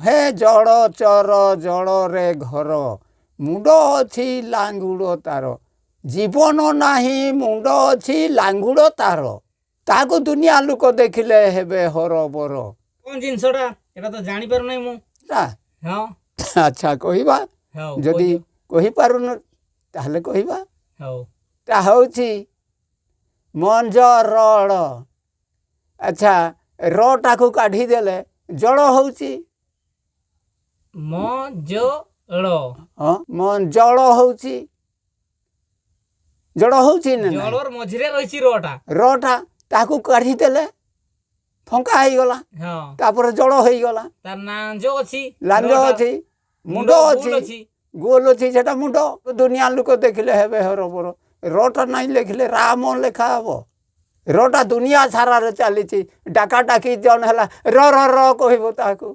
ହେ ଜଳ ଚର ଜଳରେ ଘର, ମୁଣ୍ଡ ଅଛି ଲାଙ୍ଗୁଡ଼ ତାର। ଜୀବନ ନାହିଁ, ମୁଣ୍ଡ ଅଛି ଲାଙ୍ଗୁଡ଼ ତାର, ତାକୁ ଦୁନିଆ ଲୋକ ଦେଖିଲେ ହେବେ ହରବର। କ'ଣ ଜିନିଷଟା ଏଟା ତ ଜାଣିପାରୁନାହିଁ ମୁଁ। ନା। ହଁ। ଆଚ୍ଛା, କହିବା। ହଉ। ଯଦି କହିଦିଅ। କହିପାରୁନ ତାହେଲେ କହିବା। ହଉ। ତା ହେଉଛି ମଞ୍ଜରଳ। ଆଚ୍ଛା, ରଟାକୁ କାଢ଼ିଦେଲେ ଜଳ ହେଉଛି। ମ ଜ ଳ। ହଁ, ଜଳ ହେଉଛି, ଜଳ ହେଉଛି ନା ନାଇଁ? ଜଳର ମଝିରେ ରହିଛି ରଟା। ରଟା, ତାକୁ କାଢ଼ିଦେଲେ ଫଙ୍କା ହେଇଗଲା। ହଁ। ତାପରେ ଜଳ ହେଇଗଲା। ତାର ଲାଞ୍ଜ ଅଛି। ଲାଞ୍ଜ ରଟା। ଅଛି, ମୁଣ୍ଡ ଗୋଲ ଅଛି। ଅଛି। ଗୋଲ ଅଛି, ସେଟା ମୁଣ୍ଡ। ଦୁନିଆ ଲୋକ ଦେଖିଲେ ହେବେ ହରବର। ରଟା ନାଇଁ ଲେଖିଲେ ରାମ ଲେଖା ହବ। ରଟା ଦୁନିଆ ସାରାରେ ଚାଲିଛି। ଡାକା ଡାକି ଜଣ ହେଲା ର ର ର କହିବ ତାହାକୁ।